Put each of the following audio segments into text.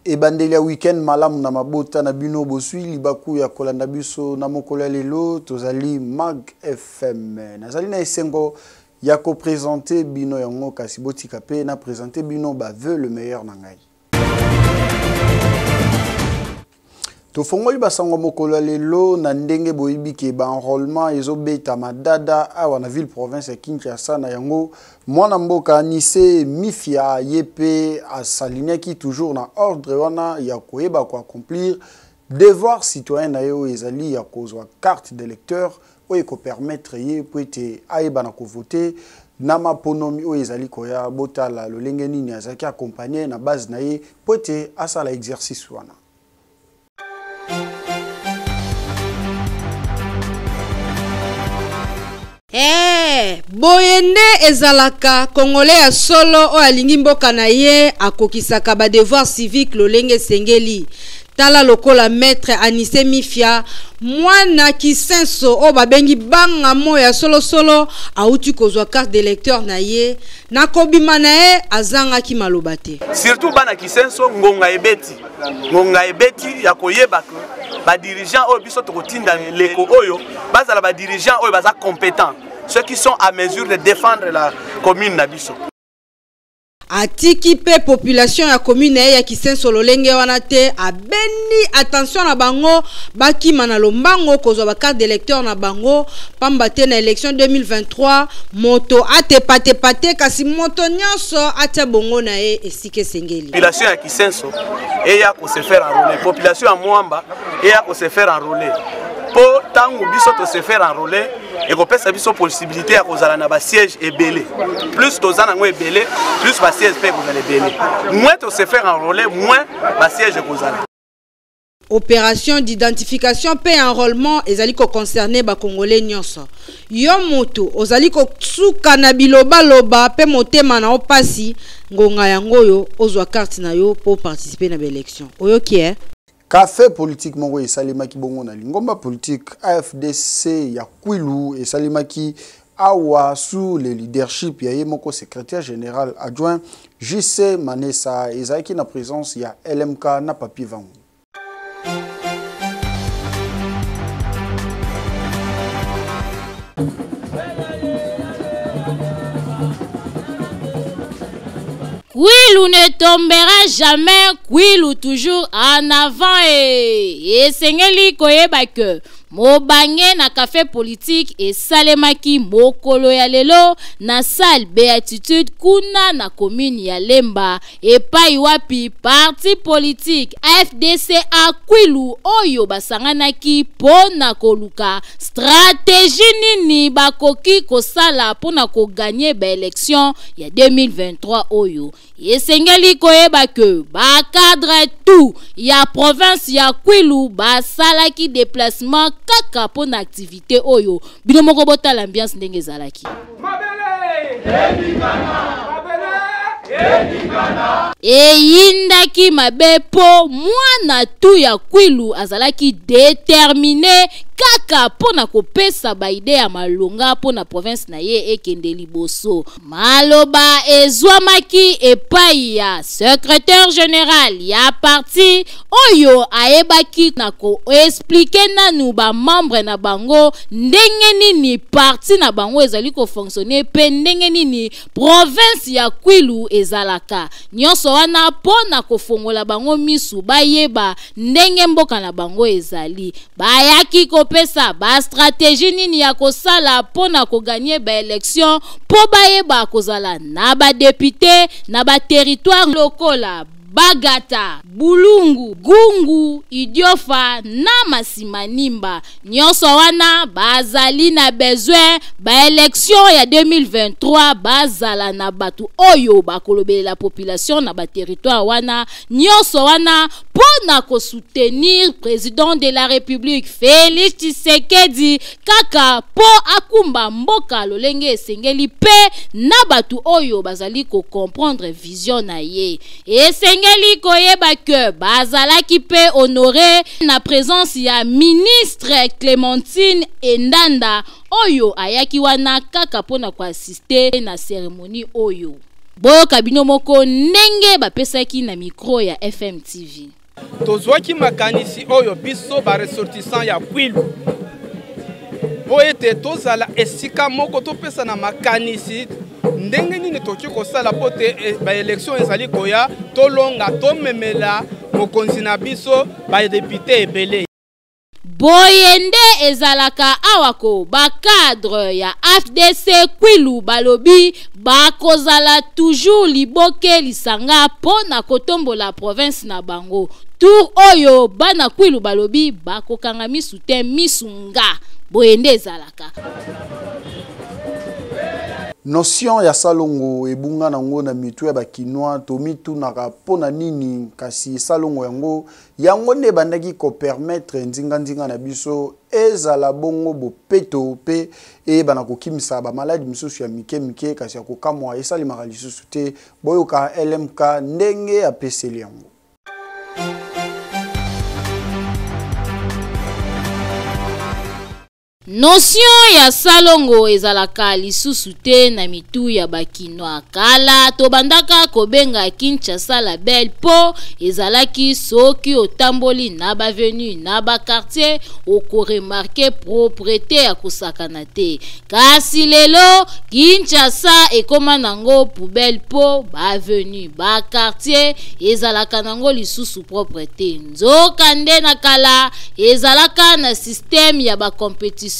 Ebandeli ya week-end malamu na mabota na bino bosui libaku ya kolanda biso na mokolo ya lelo tozali Mag FM. Nazali na esengo ya ko presenter bino yango kasi botika pe na presenter bino ba vœux le meilleur na ngai. Tofongoli basango mokolo ya lelo na ndenge boyebi ke ba enrôlement ezobeta madada awa na ville province ya Kinshasa. Na yango mwana mboka Anise Mifia ye pe asaliniaki toujours na ordre wana ya koyeba ko accomplir devoir citoyen na ye oyo ezali ya kozwa carte d'électeur oyo ekopermettre ye po ete ayeba na kovote na maponomi oyo ezali koya. Botala lolenge nini azalaki accompagné na base na ye po ete asala exercice wana. Eh, boye nde ezalaka Congolais ya solo oyo alingi mboka na ye akokisaka ba devoir civique lolenge esengeli. Tala lokola maître Anise Mifia, mwana Kisenso oyo babengi banga moyo ya solosolo, auti kozwa carte d'électeur na ye. Na kobima na ye azangaki maloba te. Surtout bana Kisenso, ngonga ebeti. Ngonga ebeti ya koyeba que ba dirigeants oyo biso tokotinda leko oyo bazala ba dirigeants oyo baza compétents, ceux qui sont à mesure de défendre la commune na biso. Atiki pe population ya commune na ye ya Kisenso lolenge wana te, abendi attention na bango bakima na lombango kozwa ba carte d'électeur na bango, pamba te na élection 2023 moto atepatepa te, kasi moto nyonso atia bongo na ye esika esengeli. Population ya Kisenso eya ko se faire enrôler, population ya Mwamba eya ko se faire enrôler, po tangu biso to se faire enrôler ekopesa biso possibilité ya kozala na ba siège ebele. Plus toza nango ebele, plus ba siège pe ekozala ebele. Moins to se faire enrôler, moins ba siège ekozala. Opération d'identification pe enrôlement ezali ko concerner ba Congolais nyonso. Yo mutu ozali kosuka na bilobaloba pe motema na yo pasi, ngonga yango oyo ozwa carte na yo po participer na ba élection. Oyoki eh? Café politique moko esalemaki bongo na lingomba politique AFDC ya Kwilu esalemaki awa sous le leadership ya ye moko secrétaire général adjoint JC Manessa, ezalaki na présence ya LMK na Papi Vangu. Kwilu ne tombera jamais, Kwilu toujours en avant. Et esengeli koyeba que mobange na café politique esalemaki mokolo ya lelo na salle Béatitude kuna na commune ya Lemba, epai wapi parti politique AFDCA Kwilu oyo basanganaki mpo na koluka stratégie nini bakoki kosala mpo na koganye ba élection ya 2023 oyo. Esengeli koyeba ke ba cadre tout ya province ya Kwilu basalaki déplacement kaka mpo na activité oyo. Bino moko botala ambiance ndenge ezalaki. Eyindaki mabe po mwana tu ya Kwilu azalaki déterminé kaka mpo na kopesa ba idée ya malonga mpo na province na ye ekende liboso. Maloba ezwamaki epai ya secrétaire général ya parti oyo ayebaki na ko-expliquer nanu ba membre na bango ndenge nini parti na bango ezali ko-fonctionner pe ndenge nini province ya Kwilu ezalaka. Nyonso wana po na kofongola bango misu bayeba ndenge mboka na bango ezali. Bayaki kopesa ba stratégie nini ya kosala po na koganye ba élection po bayeba kozala na ba député na ba territoire lokola Bagata, Bulungu, Gungu, Idiofa na Masimanimba. Nyonso wana bazali na besoin ba élection ya 2023 bazala na bato oyo bakolobelela population na ba territoire wana. Nyonso wana po na kosoutenir président de la République Félix Tshisekedi kaka po akumba mboka lolenge esengeli pe na bato oyo bazali ko comprendre vision na ye. Esengeli koyeba ke bazalaki pe honoré na présence ya ministre Clémentine Endanda oyo ayaki wana kaka po na koassister na cérémonie oyo. Boyoka bino moko ndenge bapesaki na micro ya FMTV. Tozwaki makanisi oyo biso ba ressortissants ya Kwilu mpo ete tozala esika moko, topesana makanisi ndenge nini tokoki kosala mpo te ba election ezali koya tolonga, tomemela mokonzi na biso ba député ebele. Boye nde ezalaka awa ko ba cadre ya AFDC Kwilu balobi bakozala toujours liboke lisanga mpo na kotombola province na bango. Tour oyo bana Kwilu balobi bakokanga misu te, misu nga. Boye nde ezalaka. Notion ya salongo ebunga nango na mitu ya ba Kinois, tomitunaka mpo na nini kasi salongo yango Yango nde ebandaki ko permettre nzinga-nzinga na biso ezala bongo bopeto mpe eyebana kokimisa ba maladi misusu ya mike mike, kasi ya kokamwa esalemaka lisusu te. Boyoka LMK ndenge apeseli yango. Notion ya salongo ezalaka lisusu te na mitu ya ba kinois. Kala tobandaka kobenga Kinshasa la belle po ezalaki soki otamboli na ba avenue na ba quartier oko remarquer proprete ya kosakana te. Kasi lelo Kinshasa ekoma nango poubelle po ba avenue ba quartier ezalaka nango lisusu propre te. Nzoka nde na kala ezalaka na système ya ba competition,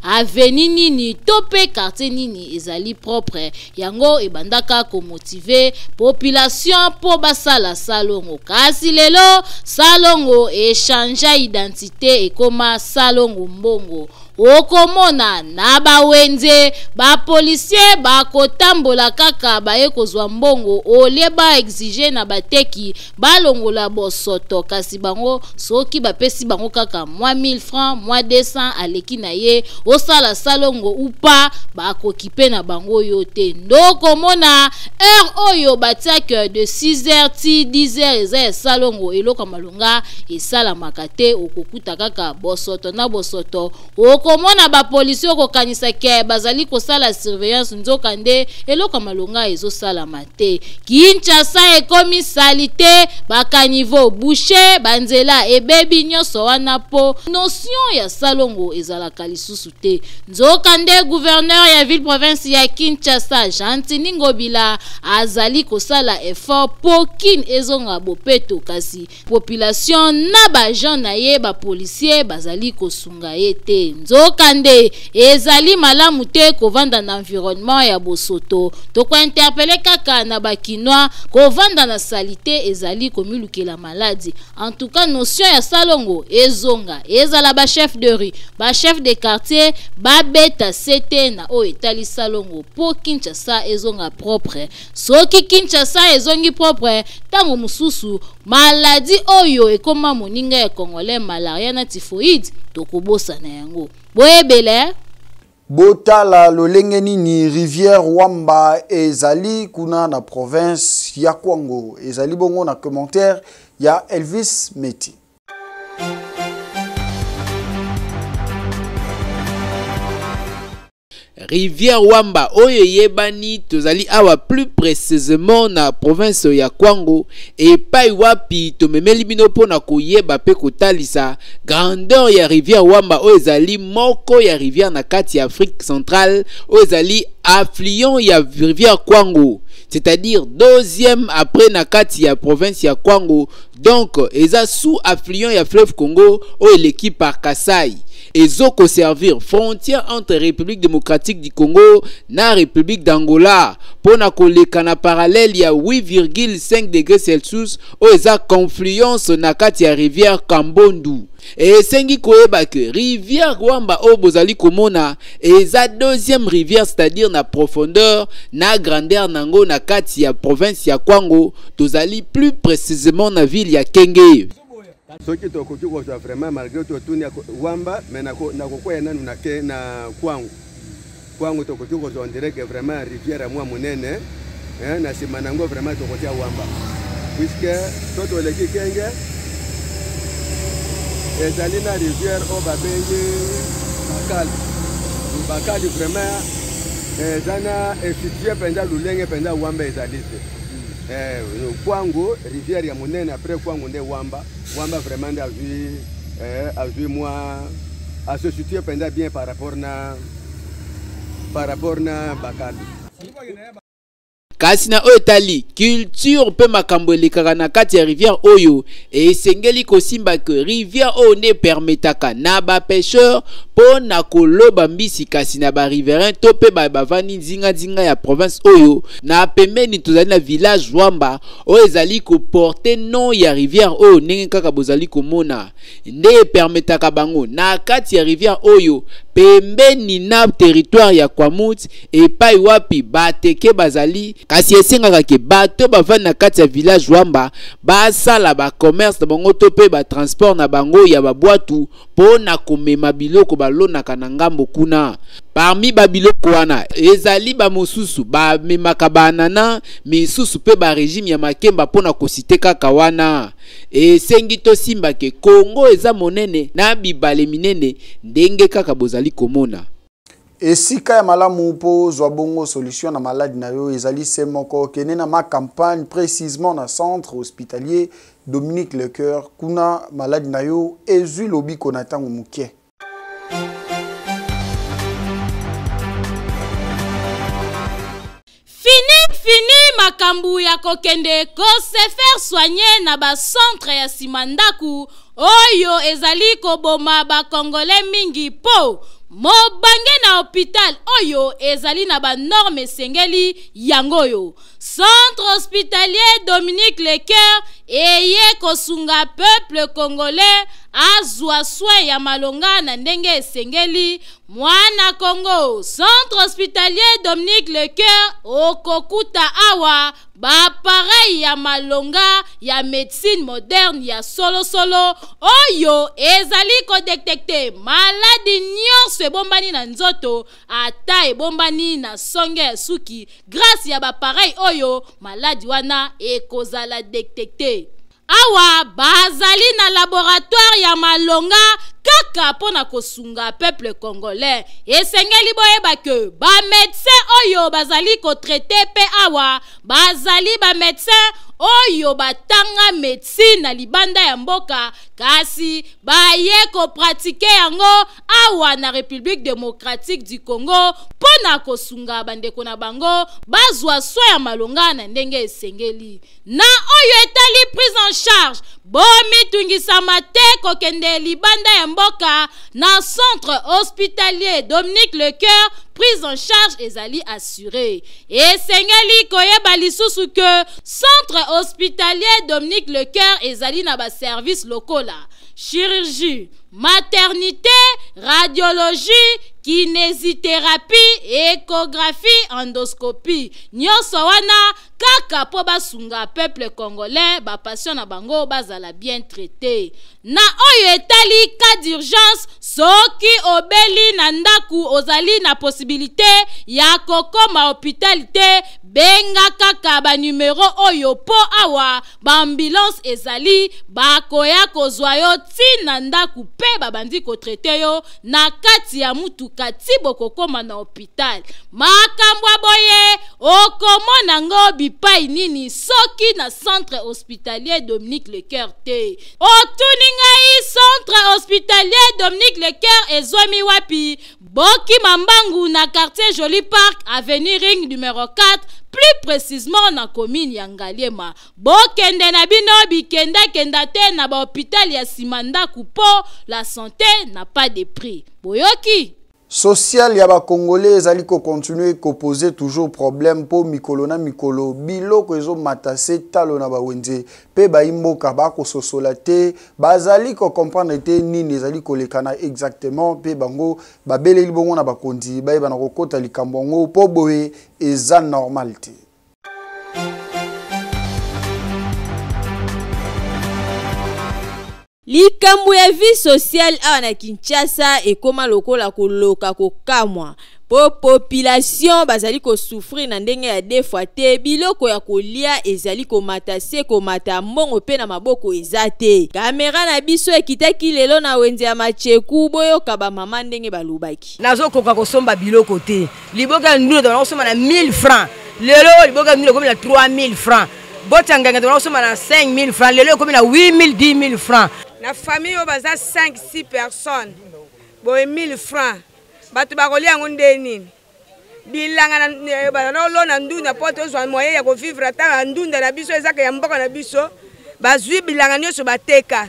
avenue nini to pe quartier nini ezali propre, yango ebandaka ko motiver population po basala salongo. Kasi lelo salongo e changea identite, ekoma salongo mbongo. Okomona na ba wenze ba policiers bakotambola kaka baye kozwa mbongo au lieu ba exiger na bateki balongola bosoto, kasi bango soki bapesi bango kaka mwa 1000 francs mwa 200 aleki na ye osala salongo ou pas, bakokipe na bango yo te. Ndokomona heure oyo batiaka de 6 heures ti 10 heures eza ya salongo, eloko ya malonga esalamaka te, okokuta kaka bosoto na bosoto. Okomona ba policiers okokanisa ke bazali kosala surveillance, nzoka nde eloko ya malonga ezosalama te. Kinshasa ekomi salite, ba caniveaux bouchés, ba nzela ebebi, nyonso wana po notion ya salongo ezalaka lisusu te. Nzoka nde gouverneur ya ville province ya Kinshasa Gentiny Ngobila azali kosala effort po Kin ezonga bopeto, kasi population na ba agents na ye ba policiers bazali kosunga ye te. Nzoka nde ezali malamu te kovanda na environnement ya bosoto. Toko interpeller kaka na ba Kinois, kovanda na salite ezali komilukela maladi. En tout cas notion ya salongo ezonga, ezala ba chef de rue, ba chef de quartier babeta sete na oyo etali salongo po Kinshasa ezonga propre. Soki Kinshasa ezongi propre, tango mosusu maladie oyo ekoma moninga ya Congolais, malaria na typhoïde, tokobosana yango. Boyebele. Botala lolenge nini rivière Wamba ezali kuna na province ya Kwango. Ezali bongo na commentaire ya Elvis Meti. Rivière Wamba oyo eyebani, tozali awa plus précisément na province ya Kwango, epai wapi tomemeli bino mpona koyeba pe kotalisa grandeur ya rivière Wamba oyo ezali moko ya rivière na kati ya Afrique centrale oyo ezali affluent ya rivière Kwango, c'est-à-dire deuxième après na kati ya province ya Kwango. Donc eza sous affluent ya fleuve Congo oyo eleki par Kasai. Ezoko servir frontière entre République démocratique du Congo na République d'Angola pona koleka na parallèle ya 8,5 degrés Celsius oyo eza confluence na kati ya rivière Kambondu. Esengi koyeba ke rivière Wamba oyo bozali komona eza deuxième rivière, c'est-à-dire na profondeur na grandeur nango na kati ya province ya Kwango. Tozali plus précisément na ville ya Kenge. Soki tokoki kozwa vraiment malgré totuni ya Wamba, mais nakokwea nanu na ke na Kwango. Kwango tokoki kozwa on dirait que vraiment rivière ya mwa monene, hein, na nsima nango vraiment tokotia Wamba, puisque so toleki Kenge ezali na rivière oyo babengi Bakali. Bakali vraiment Eza na esitue mpenza lolenge mpenza Wamba ezali te. Kwango rivière ya monene, après Kwango nde Wamba. Wamba vraiment nde azwi azwi mwa ase situe mpenza bien par rapport na Bakali. Kasi na oyo etali culture mpe makambo elekaka na kati ya rivière oyo, esengeli kosimba ke rivière oyo nde epermetaka na bapêcheur mpo na koloba mbisi, kasi na bariverain to mpe bavandi nzinganzinga ya province oyo. Na pembeni tozali na village Wamba oyo ezali koporter nom ya rivière oyo. Ndenge kaka bozali komona, nde epermetaka bango na kati ya rivière oyo, pembeni na territoire ya Kwamut, epai wapi bateke bazali. Kasi esengaka ke bato bavandi na kati ya village Wamba basala bacommerce na bango to mpe batransport na bango ya babwatu mpo na komema biloko balonaka na ngambo kuna. Parmi babiloko wana ezali bamosusu bamemaka baanana, misusu mpe barégime ya makemba. Mpo na kociter kaka wana, esengi tosimba ke Kongo eza monene na bibale minene, ndenge kaka bozali komona. Esika ya malamu mpo ozwa bongo solution na maladi na yo ezali se moko: kende na Ma Campagne, précisement na Centre hospitalier Dominique Lecoeur. Kuna maladi na yo ezwi lobiko na ntango moke. Fini, fini makambo ya kokende kose faire soigner na bacentre ya nsima ndako oyo ezali koboma bakongole mingi, mpo mobange na hôpital oyo ezali na banorme esengeli. Yango oyo Centre hospitalier Dominique Lecoeur eye kosunga peuple congolais azwa soin ya malonga na ndenge esengeli. Mwana Congo, Centre hospitalier Dominique Lecoeur, okokuta awa baappareil ya malonga ya médecine moderne ya solosolo oyo ezali kodétecter maladi nyonso ebombani na nzoto, ata ebombani na songe ya suki. Grâce ya baappareil oyo, maladi wana ekozala détecté. Awa bazali na laboratoire ya malonga kaka mpo na kosunga peuple congolais. Esengeli boyeba ke bamédecin oyo bazali kotraiter mpe awa bazali bamédecin oyo batanga médecine na libanda ya mboka, kasi baye kopratiquer yango awa na République démocratique du Congo mpo na kosunga bandeko na bango bazwa soin ya malonga na ndenge esengeli. Na oyo etali prise en charge, bomitungisama te kokende libanda ya mboka. Na Centre hospitalier Dominique Lecoeur, prise en charge ezali assuré. Esengeli koyeba lisusu ke Centre hospitalier Dominique Lecoeur ezali na baservice lokola chirurgie, maternité, radiologie, kinésithérapie, échographie, endoscopie. Nyonso wana kaka mpo basunga peuple congolais, bapatient na bango bazala bien traité. Na oyo etali cas d'urgence, soki obeli na ndako, ozali na possibilité ya kokoma hôpital te, benga kaka banumero oyo, mpo awa baambulance ezali, bakoya kozwa yo ntina ndako mpe babandi kotraiter yo na kati ya mutuka ti bokokóma na hôpital. Makambo ya boye okomona ngo bipai nini soki na Centre hospitalier Dominique Lecoeur te? Otuni ngai, Centre hospitalier Dominique Lecoeur ezwami wapi? Bokima mbangu na quartier Joli Park, avenue Ring numéro 4, plus précisement na commune ya Ngaliema. Bokende na bino bikendakenda te na bahôpital ya nsima ndako, mpo la santé n'a pas de prix. Boyoki? Social ya bakongolais ezali kocontinuer koposer toujours problème, mpo mikolo na mikolo biloko ezomata se talo na bawenze, mpe bayimboka bakososola te, bazali kocomprendre te nini ezali kolekana exactement. Mpe bango babeleli bongo na bakonzi bayeba na kokɔta likambo yango, mpo boye eza normal te. Likambo ya vie sociale awa na Kinshasa ekoma lokola koloka kokamwa po population bazali ko souffrir na ndenge ya deux fois te, biloko ya kolia ezali komata se komata, mbongo pe na maboko eza te. Camera na biso ekitaki lelo na wenze ya Macheku, boyoka ba mama ndenge balobaki. Nazokoka kosomba biloko te, liboke ya ndunda tobanda kosomba na 1000 francs, lelo oyo liboke ya ndunda ekomi na 3000 francs. Bote ya nganga tobanda kosomba na 5000 francs, lelo ekomi na 8000 10000 francs. Na famille oyo baza 5 6 personnes boye 1000 francs bato bakolia yango nde nini? Bilanga na olona ndunda mpo tozwa moyen ya kovivre ata na ndunda na biso ezaka ya mboka na biso, bazwi bilanga nyonso bateka.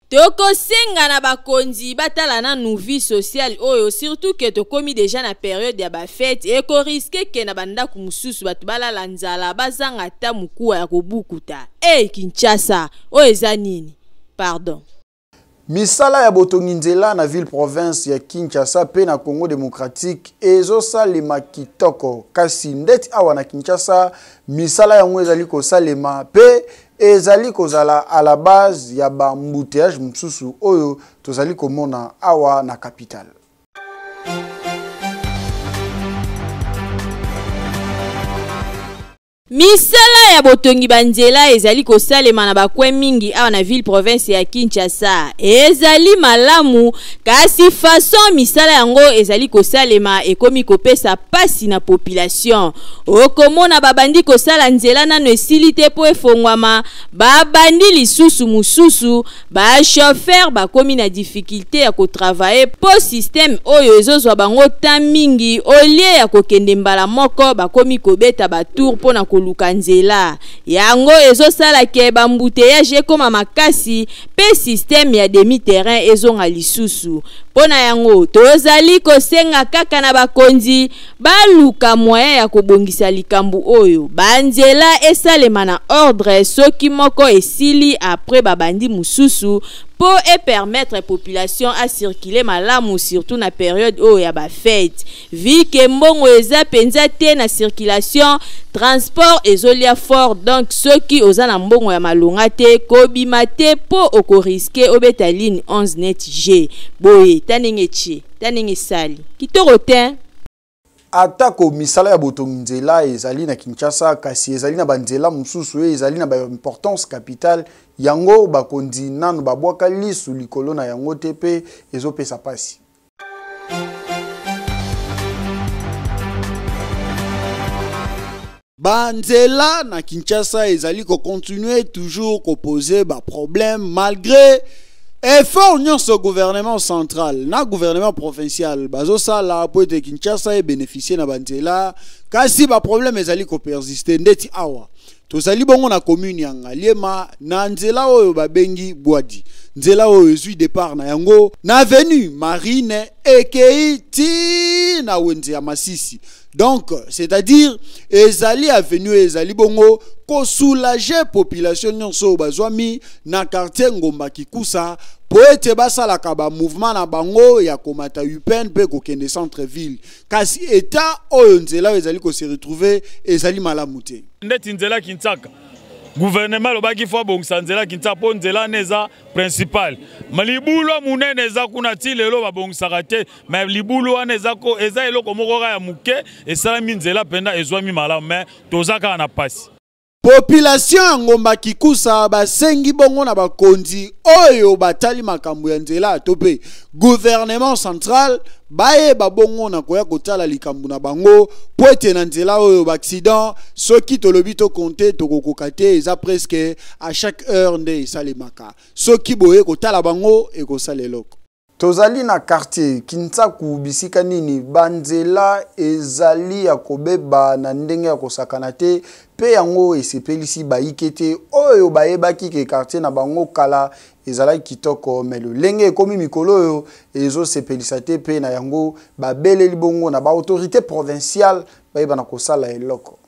Tokosenga na bakonzi batala nanu vie sociale oyo, surtout que tokomi déjà na période ya ba fête, ekoriske ke na bandako mosusu bato balala nzala, bazanga ata mokuwa ya kobukuta. Hey, Kinshasa, oyo eza nini? Pardon. Misala ya botongi nzela na ville province ya Kinshasa pe na Congo démocratique ezosalema kitoko, kasi ndeti awa na Kinshasa misala yango ezali kosalema pe ezali kozala à la base ya ba embouteillage mosusu oyo tozali komona awa na capitale. Misala ya botongi ba nzela ezali kosalema na bakwe mingi awa na ville province ya Kinshasa. Ezali malamu, kasi façon misala yango ezali kosalema ekomi kopesa pasi na population. Okomona babandi kosala nzela nano esili te po efongwama, babandi lisusu mosusu, ba chauffeur bakomi na difficulté ya kotravailler po système oyo ezozwa bango temps mingi, au lieu ya kokende mbala moko bakomi kobeta ba tour mpo na koluka nzela. Yango ezosala ke ba embouteillage ekoma makasi pe système ya demi-terrain ezonga lisusu. Mpo na yango tozali kosenga kaka na bakonzi baluka moyen ya kobongisa likambo oyo, ba nzela esalema na ordre, soki moko esili après babandi mosusu po e permettre population a circuler malamu, surtout na période oyo ya ba fête. Vu que mbongo eza penza te na circulation, transport ezolia fort, donc soki oza na mbongo ya malonga te, kobima te po okoriske obeta ligne 11 net G. Boye, ta ndenge tie, ta ndenge esali. Kitoko te. Atako misala ya botongi nzela ezali na Kinshasa, kasi ezali na banzela mosusu oyo ezali na ba importance capitale, yango bakonzi nanu babwaka lisu likolo na yango te pe ezopesa pasi. Ba nzela na Kinshasa ezali ko continuer toujours ko poser ba problème malgré effort nyonso gouvernement central na gouvernement provincial bazosala po ete Kinshasa e bénéficier na ba nzela, kasi ba problème ezali ko persister. Ndeti awa tozali bongo na commune ya Ngaliema na nzela oyo babengi Bwadi, nzela oyo ezwi départ na yango na avenue Marine ekei ti na wenze ya Masisi. Donc, c'est-à-dire, ezali avenue ezali bongo ko soulager population nyonso bazwami na quartier Ngomba Kikusa po ete basalaka ba mouvement na bango ya komata UPN pe kokende centre-ville. Kasi état oyo nzela oyo ezali ko se retrouver ezali malamu te. Ndeti nzela Kintsaka, gouvernement alobaki faut abongisa nzela Kintsaka po nzela wana eza principal. Ma libulu ya monene eza kuna ti lelo babongisaka te, mais libulu wana eza ko, eza eloko moko kaka ya moke esalami nzela mpenza ezwami malamu, mais toza kaka na pasi. Population ya Ngomba Kikusa basengi bongo na bakonzi oyo batali makambo ya nzela to pe gouvernement central bayeba bongo na koya kotala likambo na bango po ete na nzela oyo ba accident soki tolobi to compter tokokoka te, eza presque à chaque heure nde esalemaka. Soki boye kotala bango ekosala eloko. Tozali na quartier Kintsaku bisika nini ba nzela ezali ya kobeba na ndenge ya kosakana te pe yango esepelisi bayike te oyo bayebaki ke quartier na bango kala ezalaki kitoko, mais lolenge ekomi mikolo oyo ezosepelisa te pe na yango babeleli bongo na ba autorité provinciale bayeba na kosala eloko.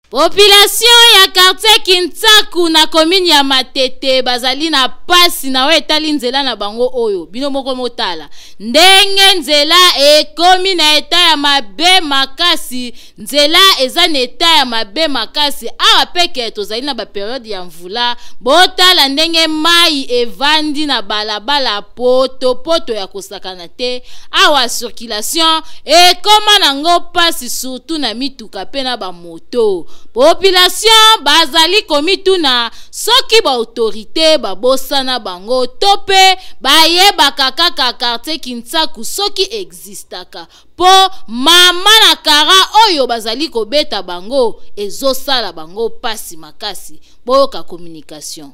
Po Population ya quartier Kintsaku na commune ya Matete bazali na pasi na oyo etali nzela na bango oyo bino moko motala ndenge nzela ekomi na eta ya mabe makasi. Nzela eza na eta ya mabe makasi awa peke tozali na ba periode ya mvula. Botala ndenge mai evandi na balabala poto poto ya kosakana te. Awa circulation ekoma nango pasi surtout na mituka pe na ba moto. Population bazali komituna soki ba autorite babosana bango to pe bayebaka kaka quartier Kintsaku soki existaka, po mama na kara oyo bazali kobeta bango ezosala bango pasi makasi. Boyoka communication.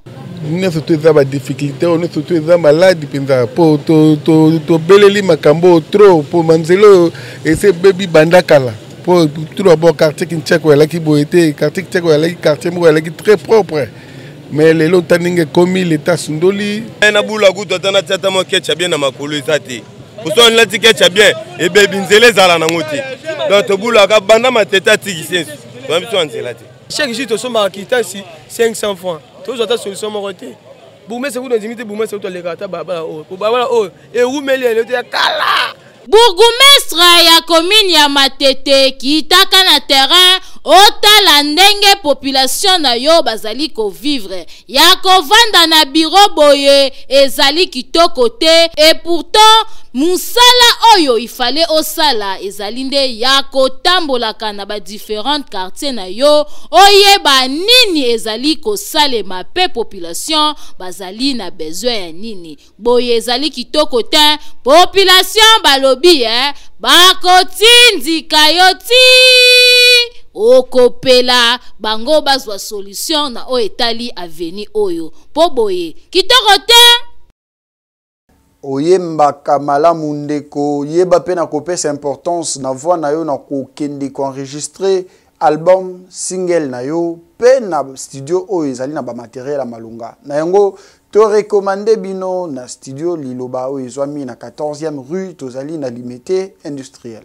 Nyonso to eza ba difficulté oyo, nyonso to eza maladi mpenza, mpo tobeleli makambo oyo trop, mpo manzela oyo esi ebebi banda kala. Mpo tout d'abord quartier Kinshasa ezalaki boye te, quartier Kinshasa ezalaki quartier moko ezalaki très propre, mais lelo ta ndenge ekomi, leta asundoli. Na bula kutu ata natia ata mwa ketch bien na makolo eza te, poso nalati ketch bien ebebi, nzela ezala nango te. Donc tobulaka banda Matete atikisi enso, toza biso ya nzela te. Chaque jour tosombaka kitasi 500 francs, tozwa ata solution moko te. Bourgmestre kutu andimi te, bourgmestre kutu alekaka ata balabala oyo, po balabala oyo ewumeli elelo te ya kala. Bourgmestre ya commune ya Matete kitaka na terrain otala ndenge population na yo bazali ko vivre. Ya kovanda na bureau boye ezali kitoko te, et pourtant musala oyo il fallait osala ezali nde ya kotambolaka na ba différentes quartiers na yo oyeba nini ezali kosalema pe population bazali na besoin ya nini. Boye ezali kitoko te, population balobi bakotindika yo ti okopela bango bazwa solution na oyo etali avenue oyo, po boye kitoko te. Oyembaka malamu ndeko, yeba pe na kopesa importance na voix na yo na kokende koenregistrer album single na yo pe na studio oyo ezali na ba materiel ya malonga. Na yango to recommander bino na studio Liloba oyo ezwami na 14e rue, tozali na Limete industriel.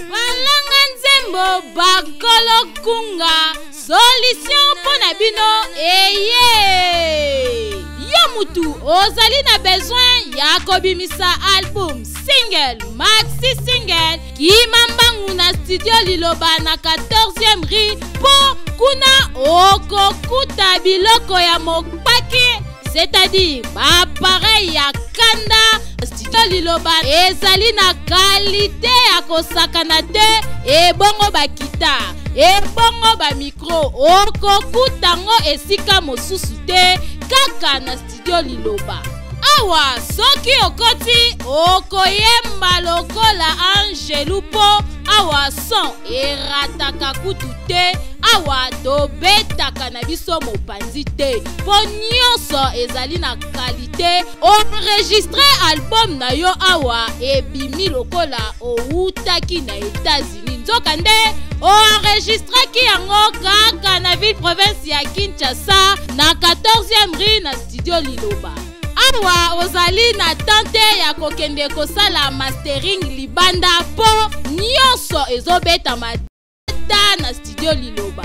Balanga nzembo bakolo kunga solution mpo na bino eye. Yo mutu ozali na besoin ya kobimisa album single maxi single, kima mbangu na studio Liloba na 14e rue, po kuna okokuta biloko ya mopaki, c'est-à-dire ba appareil ya kanda. Studio Liloba ezali na qualité ya kosakana te, ebongo ba guitare, ebongo ba micro, okokuta ngo esika mosusu te, kaka na studio Liloba. Awa soki okoti okoyemba lokola angelu, po awa son erataka kutu te, awa tobetaka na biso mopanzi te, po nyonso ezali na qualité. Enregistre album na yo awa ebimi lokola owutaki na États-Unis, nzoka nde oenregistraki yango kaka na ville province ya Kinshasa na 14e rue na studio Liloba. Awa ozali na tante ya kokende kosala mastering libanda, po nyonso ezobetama ta na studio Liloba.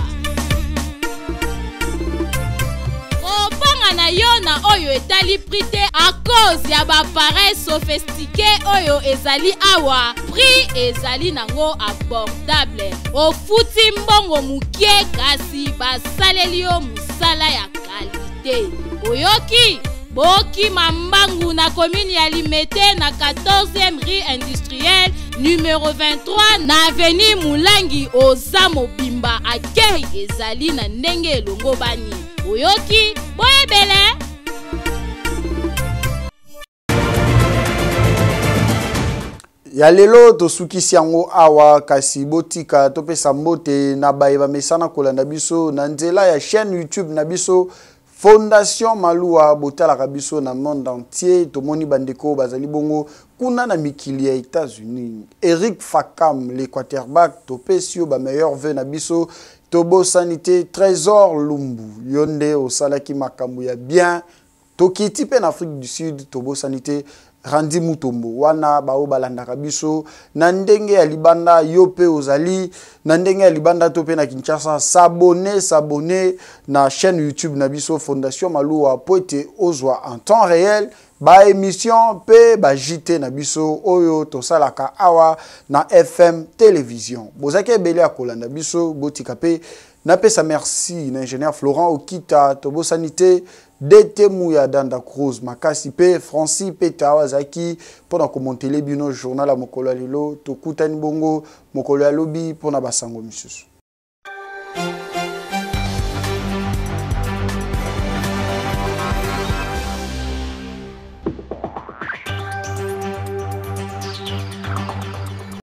Kobanga na yo na oyo etali prix te, à cause ya ba appareil sophistiqué oyo ezali awa, prix ezali nango abordable. Ofuti mbongo mokie kasi basaleli yo mosala ya qualité. Oyoki? Bokima mbangu na commune ya Limete na 14e rue industrielle numéro 23 na avenue Mulangi. Oza mobimba akei ezali na ndenge elongo bani. Oyoki? Boyebele. Ya lelo tosukisi yango awa, kasi botika topesa mbote na baye bamesana kolanda biso na nzela ya chaîne YouTube na biso Fondation Maluwa. Botalaka biso na monde entier, tomoni bandeko bazali bongo kuna na mikili ya États-Unis. Eric Fakam le quarterback, topesi yo ba meilleurs vœux na biso. Tobosani te Trésor Lumbu, yo nde osalaki makambo ya bien. Tokiti pe na Afrique du Sud, tobosani te Randy Mutombo wana baoyo balandaka biso na ndenge ya libanda, yo mpe ozali na ndenge ya libanda to mpe na Kinshasa, s'abonner, s'abonner na chaîne YouTube na biso Fondation Maluwa po ete ozwa en temps réel ba émission mpe ba JT na biso oyo tosalaka awa na FM Télévision. Bozaki ebele ya kolanda biso, botika mpe napesa merci na ingénieur Florent Okita, tobosani te DT Muya Danda Cruz makasi pe Francis Peta awa azalaki mpo na komontele bino journal ya mokolo ya lelo. Tokutani bongo mokolo ya lobi mpo na basango misusu.